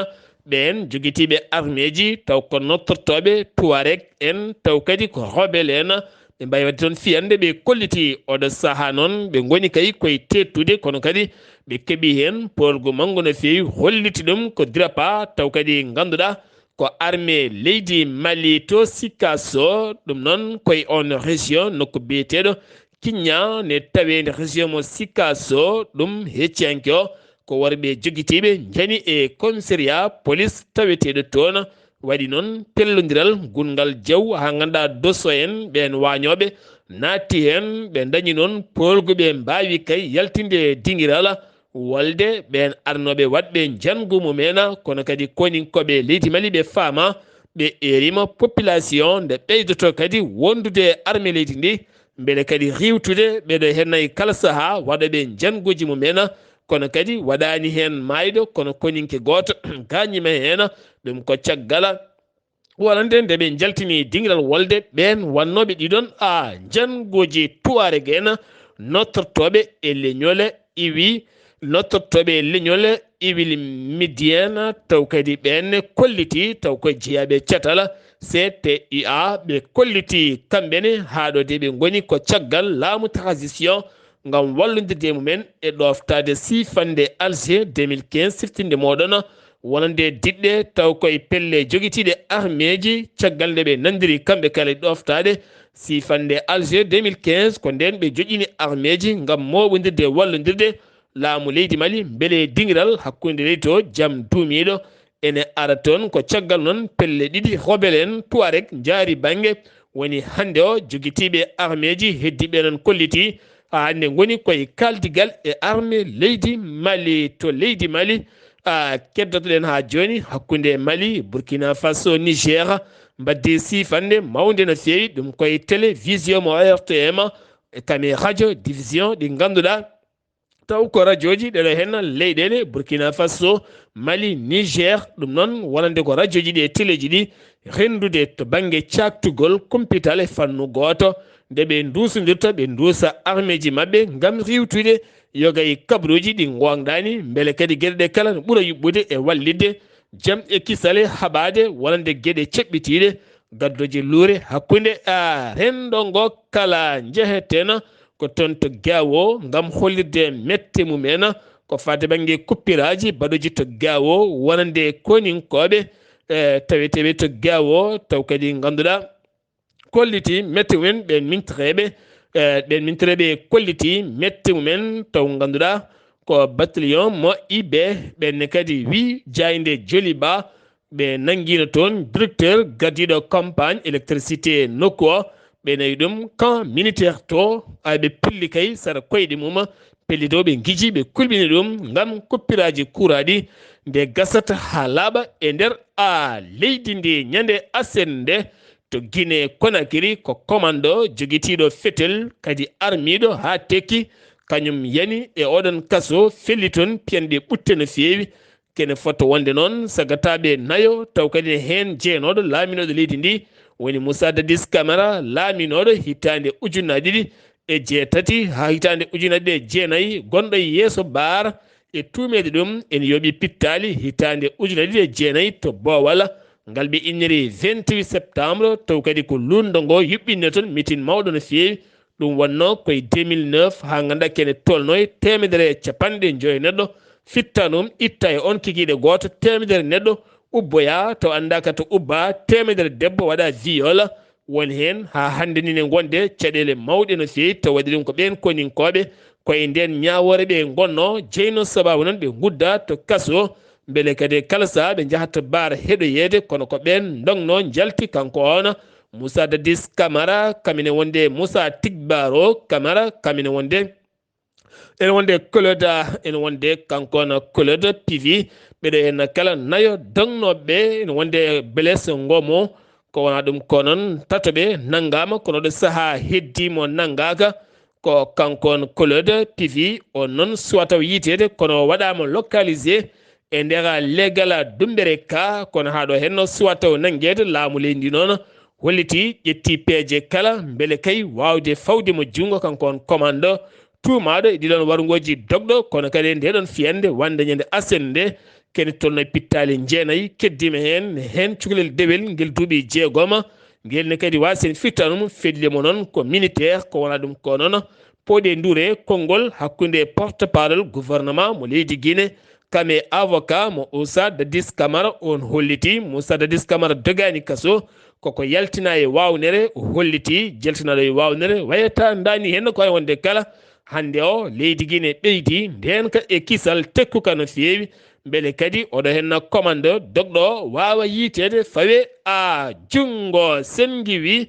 ɓeen jogitiiɓe armeeji, taw ko nodtortooɓe Tuareg en, taw kadi ko rebelle en. Ɓe mbawi waɗde toon fiyannde, ɓe kolliti oɗo sahaa noon, ɓe ngoni kay koye teettude, kono kadi ɓe keɓi heen poolgu manngu no feewi, holliti ɗum ko DRPA, taw kadi ngannduɗaa ko armée leydi Mali to Sikasso, ɗum noon koye on région nokku biyeteeɗo Kiña ne tawee nder région mo Sikasso. Ɗum hecciyanke o ko worɓe jogitiiɓe njani e commissariat police taweteeɗo toon. Waɗi noon pellondiral gurngal jaw haa ngannduɗaa Dosso en ɓeen waañooɓe naatti heen, ɓe ndañi noon poolgu ɓe mbaawi kay yaltinde dingiral wolde ɓeen arnooɓe waɗɓe njanngu mumen, kono kadi koninkooɓe leydi Mali ɓe faama, ɓe eerima population nde ɓeydoto kadi wondude e armée leydi ndi, mbele kadi riiwtude ɓeɗo hennay kala sahaa waɗooɓe njannguuji mumen, kono kadi waɗaani heen maayɗo, kono koninke gooto gaañima heen. Ɗum ko caggal wonande nde ɓe njaltini dingiral wolde ɓeen wannooɓe ɗiɗon a njannguuji Touareg en nottortooɓe e leñol iwi, nottortooɓe e leñol iwil Midiyan, taw kadi ɓeen kolliti, taw ko jeyaaɓe catal C T U A, ɓe kolliti kamɓe ne haa ɗo de ɓe ngoni ko caggal laamu transition ngam wallondirde e mumen e ɗooftaade siifannde Alger deux mille quinze, siftinde mooɗon wonande diɗɗe taw koye pelle jogitiiɗe armeeji, caggal nde ɓe nanndiri kamɓe kala e ɗooftaade siifannde Alger deux mille quinze, ko ndeen ɓe joƴƴini armeeji ngam mooɓondirde e wallondirde laamu leydi Mali, mbele dingiral hakkunde leydi to jam duumiiɗo ene ara toon. Ko caggal noon pelle ɗiɗi rebelle en Touareg njaari bannge, woni hannde o jogitiiɓe armeeji heddiiɓe noon kolliti haa hannde ngoni koye kaaldigal e armée leydi Mali. To leydi Mali, a, keddotoɗen haa jooni hakkunde Mali, Burkina Faso, Niger, mbaddi siifannde mawnde no feewi, ɗum koye télévision mo O R T M, e kame radio division ɗi ngannduɗaa taw ko rajooji ɗeɗo heen leyɗeele Burkina Faso, Mali, Niger, ɗum noon wonande ko rajooji ɗi e teleeji ɗi renndude to bannge caaktugol kumpital e fannu gooto, nde ɓe nduusondirta, ɓe nduusa armeeji maɓɓe ngam riiwtude yoga e kabaruuji ɗi ngoongɗaani, mbele kadi geɗe ɗe kala no ɓura yuɓɓude e wallitde jam e kisal e haɓaade wonande geɗe ceɓɓitiiɗe gaddooje luure hakkunde, a, renndo ngo kala. Njeheteno ko toon to Gao ngam hollirde mette mumen ko faati bannge kuppiraaji baɗooji to Gao wonande koninkooɓe, e, taweteeɓe to Gao, taw kadi ngannduɗaa kolliti mette mumen ɓeen mintireeɓe, e, ɓeen mintireeɓe kolliti mette mumen taw ngannduɗaa ko bataillon mo I B, ɓeen ne kadi wi jaaynde Joliba, ɓe nanngiino toon directeur gardiiɗo campagne électricité nokku o, ɓe nawi ɗum camp militaire to, ay ɓe pilli kay sara koyɗe mum, pellitooɓe ngiji ɓe kulɓini ɗum ngam kuppiraaji kuuraaɗi nde gasata haa laaɓa e nder a leydi ndi ñande aset nde to Guinée Conakry ko commando jogitiiɗo fetel kadi armiiɗo haa tekki kañum yani e oɗon kaso felli toon piyanɗe ɓutte no feewi. Kene foto wonde noon sagataaɓe nayo taw kadi ne heen jeenooɗo laaminooɗo leydi ndi woni Moussa Dadis Camara laaminooɗo hitaande ujunnaji ɗiɗi e jeetati haa hitaande ujunnaji ɗiɗi e jeenayi, gonɗo e yeeso baar e tuumeede ɗum ene yooɓi pittaali hitaande ujunnaji ɗiɗi e jeenayi to Boowal. Ngal ɓe inniri vingt-huit septembre, taw kadi ko luulndo ngo yuɓɓinno toon mitin mawɗo no feewi. Ɗum wonnoo koye deux mille neuf haa ngannduɗaa kene tolnoo e teemedere e capanɗe njoyo neɗɗo fitta ɗum itta e on kikiiɗe gooto teemedere neɗɗo ubboyaa taw anndaaka to ubbaa, teemedere debbo waɗaa viol. Woni heen haa hannde ni ne ngonde caɗeele mawɗe no feewi, taw waɗi ɗum ko ɓeen koninkooɓe, ko e ndeen ñaawoore ɓe ngonnoo, jeynoo sabaabu noon ɓe nguddaa to kaso, mbele kadi kala sahaa ɓe njahata baar heɗoyeede, kono ko ɓeen ndognoo njalti kanko oon Moussa Dadis Camara, kamine wonde Moussa Tigbaro Camara, kamine wonde ene wonde Claude, ene wonde kanko na Claude Pivi, ɓeɗo en kala nayo dognooɓe, ene wonde Blaise Ngomo, ko wona ɗum ko noon tato ɓe nanngaama, kono ɗo sahaa heddii mo nanngaaka, ko kanko on Claude Pivi, on noon suwata o yiiteede, kono o waɗaama localisé e nder leegal Dumbereka, kono haa ɗo henno suwata o nanngeede, laamu leydi ndi noon hollitii, ƴettii peeje kala, mbele kay waawde fawde mo junngo, kanko on commando, tuumaaɗo e ɗiɗon warngooji dogɗo, kono kadi e ndeɗon fiyannde wonde ñande aset nde, kene tolno e pittaali jeenayi, keddiima heen, heen cukalel dewel ngel duuɓi jeegoma, ngel ne kadi waasi heen firtanum, fedde mo noon ko militaire, ko wona ɗum ko noon, pooɗe ndure konngol hakkunde porte-parole gouvernement mo leydi Guinée, Kame avocat mo Moussa Dadis Camara, on holliti Moussa Dadis Camara dogaani kaso, koko yaltina e waawnere, o holliti jaltinaɗo e waawnere, wayata ndaani heen ko wayi wonde kala. Hannde o, leydi Guinée ɓeydi ndeenka e kisal tekkuka no feewi, mbele kadi oɗo henna commande dogɗo waawa yiiteede fawe a junngo sengiwi.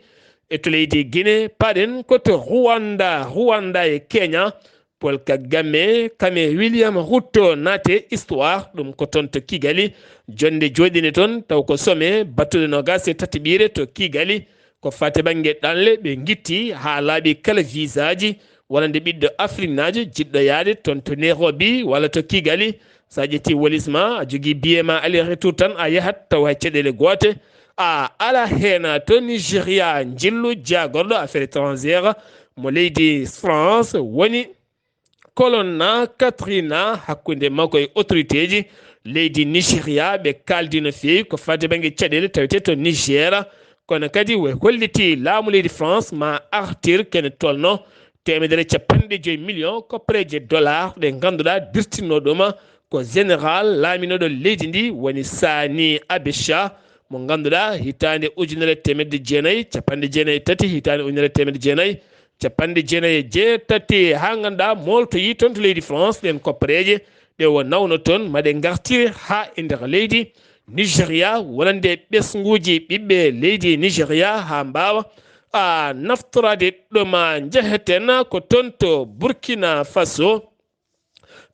E to leydi Guinée, paɗen ko to Rwanda, Rwanda e Kenya, Paul Kagame, Kame William Ruto naate histoire, ɗum ko toon to Kigali. Jonde jooɗini toon, taw ko sommet battude noogaas e tati ɓiire to Kigali. Ko fate bannge ɗanle, ɓe ngitti haa laaɓi kala visaaji, wonande ɓiɗɗo Afriknaajo jiɗɗo yahde toon to Nairobi walla to Kigali. So a ƴetti walis ma, a jogii billet ma aller retour tan, a yahat taw hay caɗeele goote. A ala heen. To Nigeria, njillu jaagorɗo affaire étrangère mo leydi France woni Kolonna Katrina hakkunde makko e autorité ji leydi Nigeria. Ɓe kaaldi no feewi ko fate bannge caɗeele tawetee to Niger. Kono kadi o holliti laamu leydi France ma artir kene tolno teemedere capanɗe joyi million koppareeje dollar ɗe ngannduɗaa dirtinno ɗum ko général laaminooɗo leydi ndi woni Sani Abacha, mo ngannduɗaa hitaande ujunere teemedde jeenayi capanɗe jeenayi e tati, hitaande ujunere teemedde jeenayi capanɗe jeenayi e jeetati, haa ngannduɗaa mooltoyii toon to leydi France ɗeen koppareeje ɗe o nawno toon, ma ɗe ngartire haa e nder leydi Nigeria, wonande ɓesnguuji ɓiɓɓe leydi Nigeria haa mbaawa a naftoraade ɗum. Njeheten ko toon to Burkina Faso.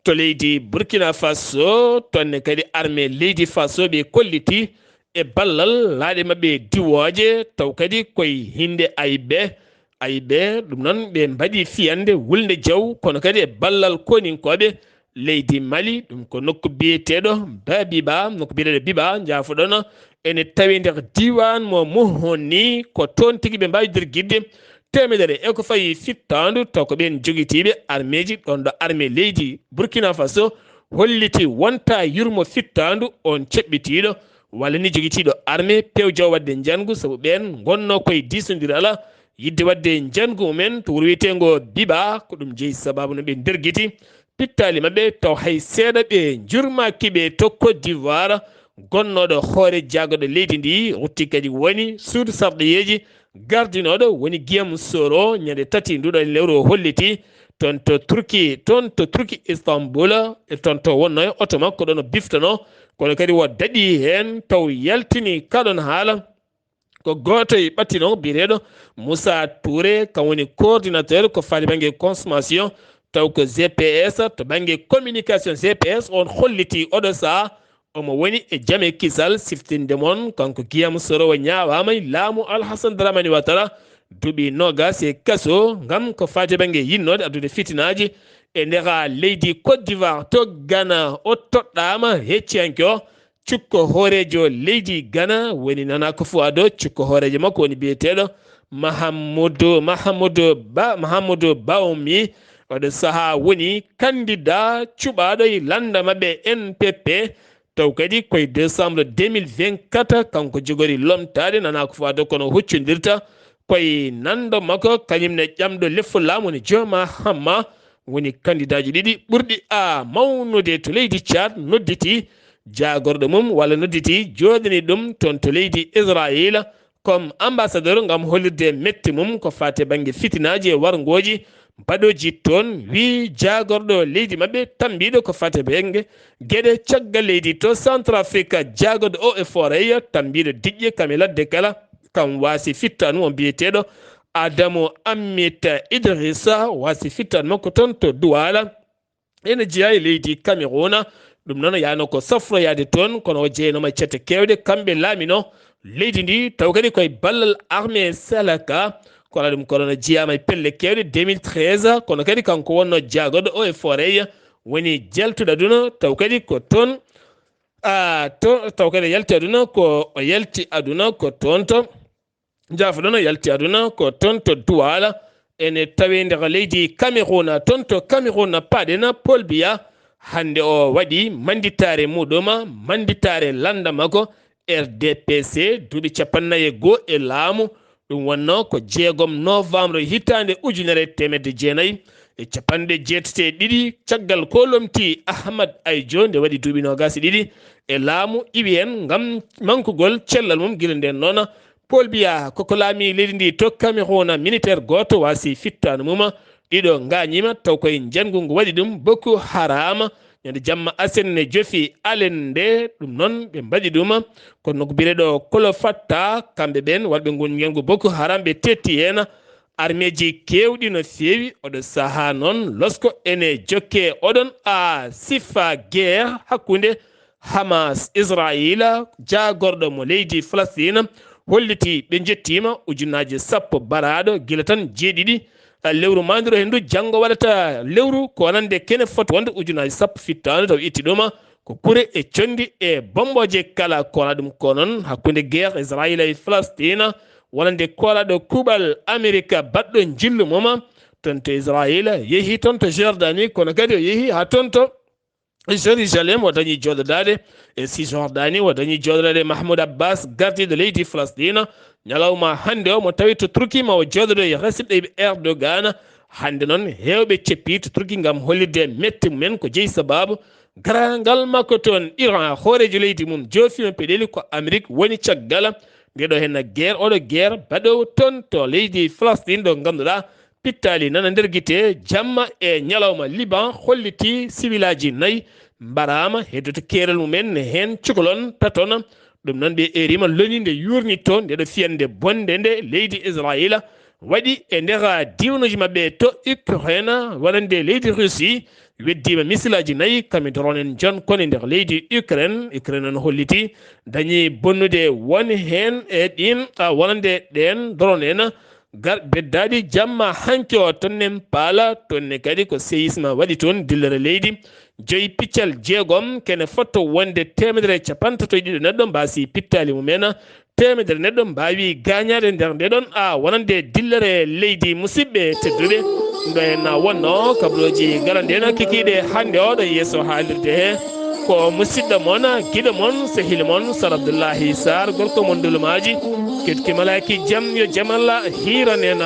To leydi Burkina Faso, toon ne kadi armée leydi Faso ɓe kolliti e ballal laaɗe maɓɓe diwooje, taw kadi koye hinnde aybe. Aybe, ɗum noon ɓe mbaɗi fiyannde wulnde jaw, kono kadi e ballal koninkooɓe leydi Mali, ɗum ko nokku biyeteeɗo Babiba, nokku biyeteeɗo Biba, njaafoɗon, ene tawi nder diiwaan mo Mohoni, ko toon tigi ɓe mbaawi dirgidde teemedere e ko fayi fittaandu, taw ko ɓeen jogitiiɓe armeeji ɗoon ɗo armée leydi Burkina Faso holliti wonta yurmo fittaandu on ceɓɓitiiɗo walla ni jogitiiɗo armée pewjaw waɗde njanngu, sabu ɓeen ngonnoo koye diisondiral yiɗde waɗde njanngu mumen to wuro wiyeteengo Biba, ko ɗum jeyi sababu no ɓe ndergiti pittaali maɓɓe, taw hay seeɗa ɓe njurmaaki ɓe to Côte d'Ivoire. Gonnooɗo hoore jaagorɗo leydi ndi rutti kadi woni suudu sarɗiyeeji gardinooɗo woni Guillaume Soro ñande tati nduɗo lewru o holliti toon to Turki, toon to Turki Istanbul, e toon to wonno e oto makko ɗon o biftono, kono kadi o daɗi heen taw yaltini kaɗon haala. Ko gooto e ɓattino biyeteeɗo Moussa Touré, kam woni coordinateur ko faati bannge consommation, taw ko G P S, to bannge communication G P S, on holliti oɗo saha omo woni e jam e kisal. Siftinde mon, kanko Guillaume Soro o ñaawaama e laamu Alhassane Dramane Ouattara duuɓi noogas e kaso ngam ko faati bannge yinnoode addude fitinaaji e nder leydi Côte d'Ivoire. To Ghana, o toɗɗaama hecciyanke o, cukko hooreejo leydi Ghana woni Nana Akufo-Addo, cukko hooreejo makko woni biyeteeɗo Mahamudu, Mahamudu Ba, Mahamudu Bawmi. Oɗo saha woni kandida cuɓaaɗo e lannda maɓɓe N P P. Taw kadi koye décembre deux mille vingt-quatre, kanko jogori lomtaade Nana Akufo-Addo, kono huccondirta koye nanndo makko, kañum ne ƴamɗo lefol laamu woni Jooma Hamma. Woni kandidaaji ɗiɗi ɓurɗi a mawnude to leydi Tchad nodditi jaagorɗo mum walla nodditi jooɗani ɗum toon to leydi Israayila comme ambassadeur ngam hollirde mette mum ko faati bannge fitinaaji e warngooji baɗooji toon, wi jaagorɗo leydi maɓɓe tambiiɗo ko faati bannge geɗe caggal leydi to Centrafrique, jaagorɗo o e Foreya tambiiɗo diƴƴe kam e ladde kala, kam waasi fittaanu o biyeteeɗo Adamu Amit Idrissa waasi fittaanu makko toon to Duwala. Ene jeyaa e leydi Cameroun. Ɗum noon yaano ko safroyaade toon, kono o jeyanooma cete keewɗe kamɓe laamino leydi ndi, taw kadi koye ballal armée Salaka. Kono ɗum kono no jeyaama e pelle keewɗe deux mille treize, kono kadi kanko wonno jaagorɗo o e Foreya woni jaltuɗo aduna, taw kadi ko toon, a, to, taw kadi yalti aduna ko, o yalti aduna ko toon to. Njaafoɗon, o yalti aduna ko toon to Duwala, ene tawee nder leydi Cameroun. Toon to Cameroun, paɗen Paul Biya. Hannde o waɗi mannditaare muɗum, mannditaare lannda makko R D P C, duuɓi cappannayi e goo e laamu. Ɗum wonno ko jeegom novembre hitaande ujunere e teemedde jeenayi e capanɗe jeetati e ɗiɗi, caggal ko lomti Ahmad Ayjo nde waɗi duuɓi noogaas e ɗiɗi e laamu, iwi en ngam mankugol cellal mum. Gila nden noona, Paul Biya koko laami leydi ndi to Cameroun, militaire gooto waasi fittaandu mum, ɗiɗo ngaañiima, taw koye njangu ngu waɗi ɗum Boko Haram. Ñande jamma asen ne jofi alen nde ɗum noon ɓe mbaɗi ɗum. Kono ko bireɗo Kolo Fatta, kamɓe ɓen waɗɓe ngun njangu Boko Haram ɓe tetti heen. Armeeji keewɗi no feewi oɗo sahaa noon, losko ene jokke oɗon a sifa guerre hakkunde Hamas, Israayiila, jaagorɗo mo leydi Falastiin, holliti ɓe njettiima ujunnaaji sappo baraaɗo gila tan jeeɗiɗi, a, lewru maandiro henndu, janngo waɗata lewru ko wonande kene foti wonde ujunnaaji sappo fittaandu, taw itti ɗuma ko kure e conndi e bommbooje kala. Kola ɗum ko noon hakkunde guerre Israayiila e Falastiin, wonande kolaɗo kuuɓal Amerika baɗɗo njillu mum toon to Israayiila, yehi toon to Jordanie, kono kadi o yehi haa toon to Jérusalem, o dañi jooɗodaade e Cisjordanie, o dañi jooɗodaade e Mahmoud Abbas, gardiiɗo leydi Falasɗiina. Ñalawma hannde o, mo tawi to Turki, ma o jooɗodo e Recep Tayyip Erdogan. Hannde noon, heewɓe ceppi to Turki ngam hollitde mette mumen ko jeyi sabaabu garaangal makko toon Iran. Hooreejo leydi mum joofiima peɗeli ko Amerik woni caggal ndeɗo henna guerre, oɗo guerre baɗoowo toon to leydi Falasɗiin, ɗo ngannduɗaa pittaali nana nder gite. Jamma e ñalawma, Liban holliti siwilaaji nayi mbaraama, heddoto keerol mumen ne heen cukalon taton. Ɗum noon, ɓe erima loni nde yuurnitto ndeɗo fiyande bonde nde leydi Israayiila waɗi e nder diiwanuuji maɓɓe to Ukraine, wonande leydi Russie, weddiima misilaaji nayi, kami drone en jon koni nder leydi Ukraine. Ukraine on holliti dañi bonnude won heen e ɗin, a, wonande ɗeen drone en. Gar-, beddaaɗi jamma hanki o, toon en paala, toon ne kadi ko séisme waɗi toon, dillere leydi. Joyi piccal jeegom, kene fotto wonde teemedere e capantato e ɗiɗo neɗɗo mbaasi pittaali mumen. Teemedere neɗɗo mbaawi gaañaade nder nde ɗon, a, wonande dillere leydi. Musidɓe tedduɓe, ɗo en wonno kabrooji galanɗe en kikiiɗe hannde oɗo yeeso haalirde he. Ko musidɗo mon, giɗo mon, sehil mon, Sar Abdullahi Sar, gorko mon Ndulumaaji. Ketki malaaki jam, yo jam Allah hiiran en.